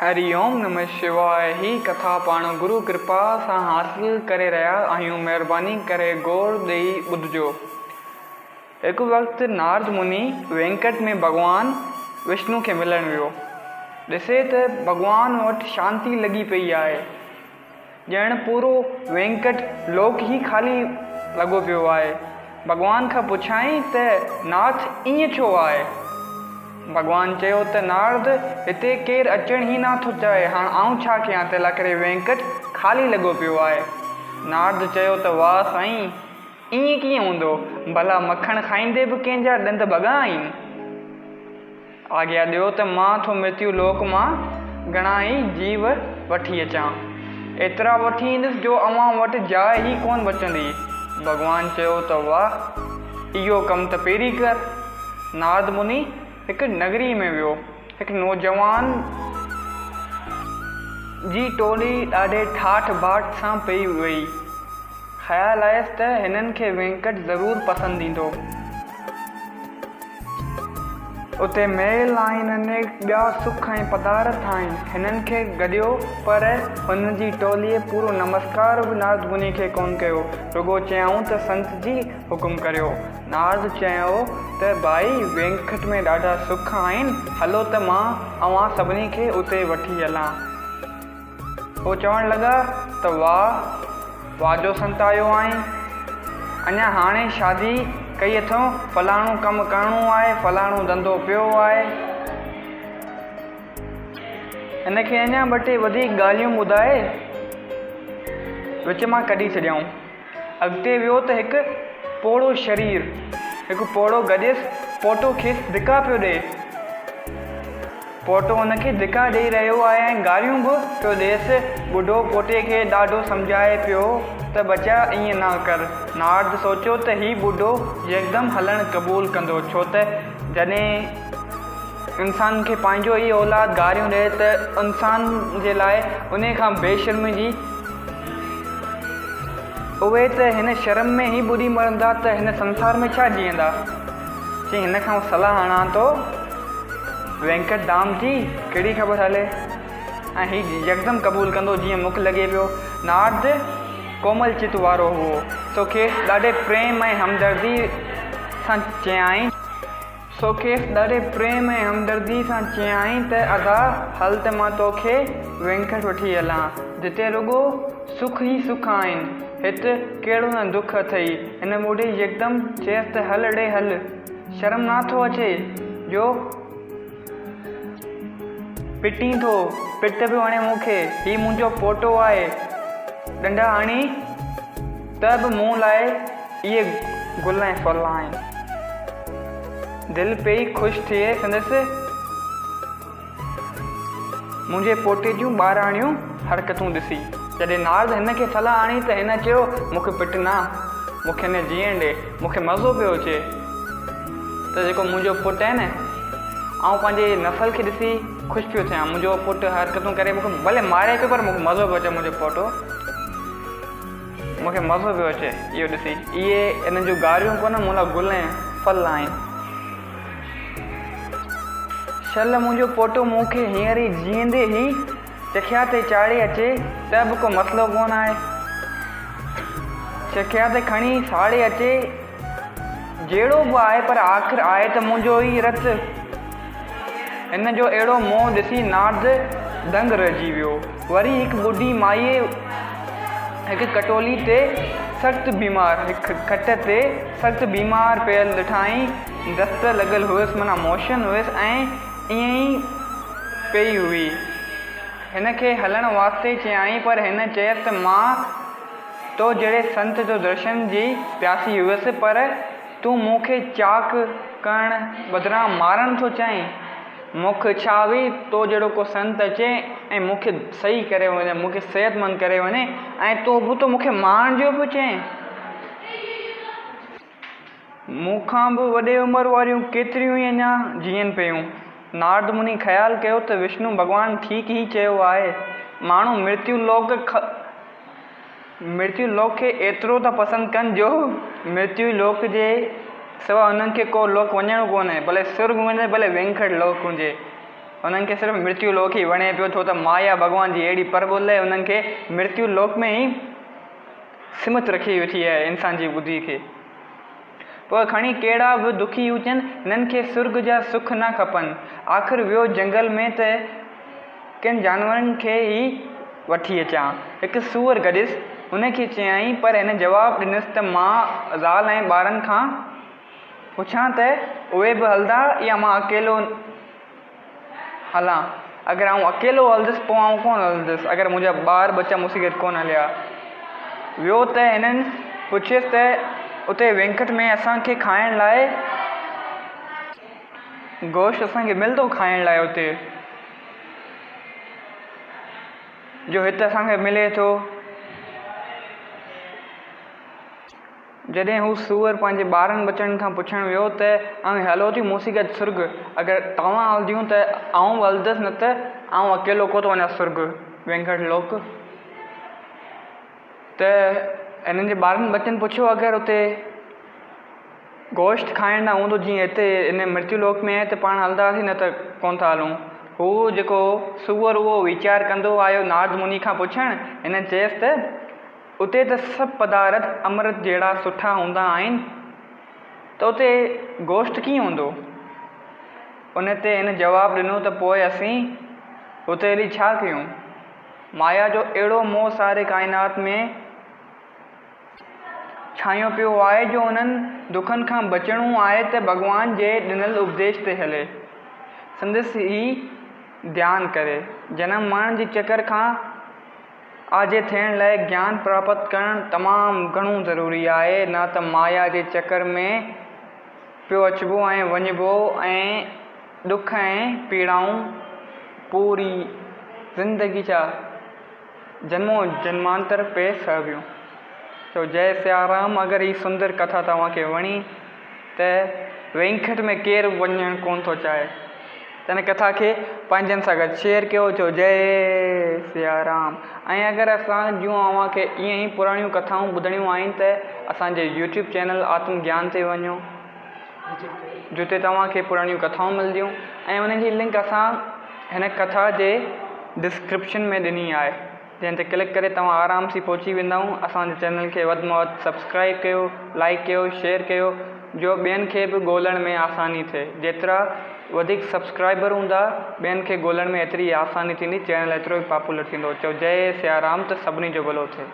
هري اوم نمه شواء هي ڪٿا پاڻ گرو ڪرپا سان حاصل ڪري رهيا آهيون مهرباني ڪري غور ڏئي ٻڌجو. هڪ وقت نارد مني وينڪٽ ۾ ڀڳوان وشنو کي ملڻ ويو. ڏسي ته ڀڳوان وٽ شانتي لڳي پئي آهي. ڄڻ پورو وينڪٽ لوڪ ئي خالي لڳو پيو آهي. ڀڳوان کان پڇيائين ته ناٿ ائين ڇو آهي؟ ڀڳوان چيو ته نارد هتي ڪير اچڻ ئي نه ٿو چاهي، هاڻ آئون ڇا ڪيان تنهن لاء ڪري وينڪٽ خالي لڳو پيو آهي. نارد چيو ته واهه سائين! ائين ڪيئن هوندو؟ ڀلا مکڻ کائيندي به ڪنهن جا ڏند ڀڳا آهن؟ آگيا ڏيو ته مان ٿو مرتيو لوڪ مان گهڻا ئي جيو وٺي اچان. ايترا وٺي ايندس جو اوهان وٽ جاء ئي ڪونه بچندي. ڀڳوان چيو ته واهه! اهو ڪم ته پهرين ڪر. نارد مني هڪ نگريء ۾ ويو. هڪ نوجوان جي ٽولي ڏاڍي ٺاٺ باٺ سان پئي وئي. خيال آيس ته هنن کي وينڪٽ ضرور پسند ايندو. اتي محل آهن، انيڪ ٻيا سک ۽ پدارٿ آهن. هنن کي گڏيو، پر هن جي ٽوليء پورو نمسڪار به نارد مني کي ڪونه ڪيو. رڳو چيائون ته سنت جي حڪم ڪريو. نارد چيو ته ڀائي وينڪٽ ۾ ڏاڍا سک آهن، هلو ته مان اوهان سڀني کي اتي وٺي هلان. هو چوڻ لڳا ته واهه واهه جو سنت آيو آهين، اڃا هاڻي شادي ڪئي اٿئون، فلاڻو ڪم ڪرڻو آهي، فلاڻو ڌنڌو پيو آهي. هن کي اڃا ٻه ٽي وڌيڪ ڳالهيون ٻڌائي وچ مان ڪڍي ڇڏيائون. اڳتي ويو ته هڪ پوڙهو شرير، هڪ پوڙهو گڏيس، پوٽو کيس ڌڪا پيو ڏئي. پوٽو هن کي ڌڪا ڏئي رهيو آهي ۽ گاريون به پيو ڏئيس. ٻڍو پوٽي کي ڏاڍو سمجهائي پيو ته ٻچا ائين نه ڪر. نارد سوچيو ته هي ٻڍو يڪدم هلڻ قبول ڪندو ڇو ته جڏهن انسان کي پنهنجو ئي اولاد گاريون ڏئي ته انسان جي لاء انهي کان بي شرمي جي اهي ته هن شرم ۾ ئي ٻڏي مرندا ته هن سنسار ۾ ڇا جيئندا. چي هن کان صلاح هڻان ٿو وينڪٽ ڌام جي ڪهڙي خبر هلي ۽ هي يڪدم قبول ڪندو جيئن مون کي لڳي پيو. نارد ڪومل چت وارو هئو سو کيس ڏاڍي پريم ۽ همدردي سان چيائين. سو کيس ڏاڍي پريم ۽ همدردي سان چيائين ته ادا هل ته مان توکي وينڪٽ وٺي هلان جتي رڳو سک ئي سک آهن هت ڪهڙو نه دک اٿئي. هن ٻڍي يڪدم چيس ته هل ڙي هل شرم نه ٿو اچي جو پٽين ٿو، پٽ پيو هڻي مون کي، هي منهنجو پوٽو آهي، ڏنڊا هڻي ته به مون لاء اهي گل ۽ ڦل آهن. دل پئي خوش ٿئي سندس منهنجي پوٽي جون ٻاراڻيون حرڪتون ڏسي. جڏهن نارد هن کي صلاح آڻي ته هن چيو، مون کي پٽ نه، مون کي نه جيئڻ ڏي، مون کي مزو پيو اچي ته جيڪو منهنجو پٽ آهي نه، آئون پنهنجي نسل کي ڏسي خوش پيو ٿيان، منهنجو پٽ حرڪتون ڪري مون کي ڀلي ماري پيو پر مون کي مزو پيو اچي، منهنجو پوٽو مون کي مزو پيو اچي اهو ڏسي، اهي انهن جون گاريون ڪونه مون لاء گل ۽ ڦل آهن. شل منهنجو پوٽو مون کي هينئر ئي جيئندي ئي چکيا تي چاڙهي اچي ته به ڪو مسئلو ڪونه آهي. چکيا تي کڻي ساڙي اچي جهڙو به آهي پر آخر آهي ته منهنجو ئي رت. هن جو اهڙو منهن ڏسي نارد دنگ رهجي ويو. وري هڪ ٻڍي مائيء هڪ کٽولي تي سخت بيمار هڪ کٽ تي سخت بيمار پيل ڏٺائين. دست لڳل هيس معنيٰ موشن هيس ۽ ائين ئي پئي هئي. هن کي هلڻ واسطي چيائين پر هن چيس ته مان تو جهڙي سنت جو درشن جي پياسي هيس پر تون مون کي چاڪ ڪرڻ بدران مارڻ ٿو چاهين. مون کي اڇا هئي تو جهڙو ڪو سنت اچي ۽ مون کي صحيح ڪري وڃي، مون کي صحتمند ڪري وڃي ۽ تون ابتو مون کي مارڻ جو پيو چئين. مون کان به وڏي عمر واريون ڪيتريون ئي اڃا جيئن پيون. نارد مني خيال ڪيو ته وشنو ڀڳوان ٺيڪ ئي چيو آهي. ماڻهو مرتيو لوڪ مرتيو لوڪ کي ايترو ٿا پسند ڪن جو مرتيو لوڪ جي سوا هنن کي ڪو لوڪ وڃڻو ڪونهي، ڀلي سرڳ هجي ڀلي وينڪٽ لوڪ هجي. انهن کي صرف مرتيو لوڪ ئي وڻي پيو ڇو ته مايا ڀڳوان جي اهڙي پرٻل انهن کي مرتيو لوڪ ۾ ئي سمت رکي ويٺي آهي انسان جي ٻڌي کي. پوء کڻي ڪهڙا به دکي هجن، هنن کي سرڳ جا سک نه کپن. آخر ويو جنگل ۾ ته ڪن جانورن کي ئي وٺي اچان. هڪ سوئر گڏيس، ان کي چيائين، پر هن جواب ڏنس ته مان زال ۽ ٻارن کان پڇان ته اهي به هلندا يا مان اڪيلو هلان. اگر آئون اڪيلو هلندس پوء آئون ڪونه هلندس اگر منهنجا ٻار ٻچا مون سان گڏ ڪونه هليا. ويو ته هنن پڇيس ته اتي وينڪٽ ۾ اسان کي کائڻ لاء گوشت اسان کي ملندو کائڻ لاء اتي جو هت اسان کي ملي ٿو. جڏهن هو سوئر پنهنجي ٻارن ٻچڙن کان پڇڻ ويو ته اوهين هلو ٿيون مون سين گڏ سرڳ، اگر توهان هلنديون ته آئون به هلندس نه ته آئون اڪيلو ڪو ٿو وڃان سرڳ، وينگهڙ لوڪ. ته هنن جي ٻارن ٻچن پڇيو اگر اتي گوشت کائڻ لاء هوندو جيئن هتي هن مرتيو لوڪ ۾ آهي ته پاڻ هلنداسين نه ته ڪونه ٿا هلون. هو جيڪو سوئر اهو ويچار ڪندو آيو نارد مني کان پڇڻ، هن چيس ته. اتي ته سڀ پدارٿ امرت جهڙا سٺا هوندا آهن ته اتي گوشت ڪيئن هوندو؟ ان تي هن جواب ڏنو ته پوء اسين اتي هلي ڇا ڪيون؟ مايا جو اهڙو موهه ساري ڪائنات ۾ ڇانيو پيو آهي جو انهن دکن کان بچڻو آهي ته ڀڳوان جي ڏنل اپديش تي هلي، سندس ئي ڌيان ڪري، جنم مرڻ جي چڪر کان آجي ٿيڻ لاء گيان پراپت ڪرڻ تمام گهڻو ضروري آهي، نه ته مايا جي چڪر ۾ پيو اچبو ۽ وڃبو ۽ ڏک ۽ پيڙائون پوري زندگي ڇا جنمون جنمانتر پئي سهبيون. چئو جئي سيارام اگر هي سندر ڪٿا توهان کي وڻي ته وينڪٽ ۾ ڪير به وڃڻ ڪونه ٿو چاهي ته هن ڪٿا کي پنهنجن سان گڏ شيئر ڪيو چئو جئي سيارام ۽ اگر اسان جون اوهان کي ائين ئي پراڻيون ڪٿائون ٻڌڻيون آهن ته اسان جي يوٽيوب چينل آتم گيان تي وڃو جتي توهان کي پراڻيون ڪٿائون ملنديون ۽ انهن جي لنڪ اسان هن ڪٿا جي ڊسڪرپشن ۾ ڏني آهي. جنهن تي ڪلڪ ڪري توهان آرام سين پهچي ويندائون اسان جي چينل کي وڌ مان وڌ سبسڪرائب ڪيو لائيڪ ڪيو شيئر ڪيو جو ٻين کي به ڳولڻ ۾ آساني ٿئي جيترا وڌيڪ سبسڪرائبر هوندا ٻين کي ڳولڻ ۾ ايتري آساني ٿيندي چينل ايترو ئي پاپولر ٿيندو چئو جئي سيارام ته سڀني جو ڀلو ٿئي.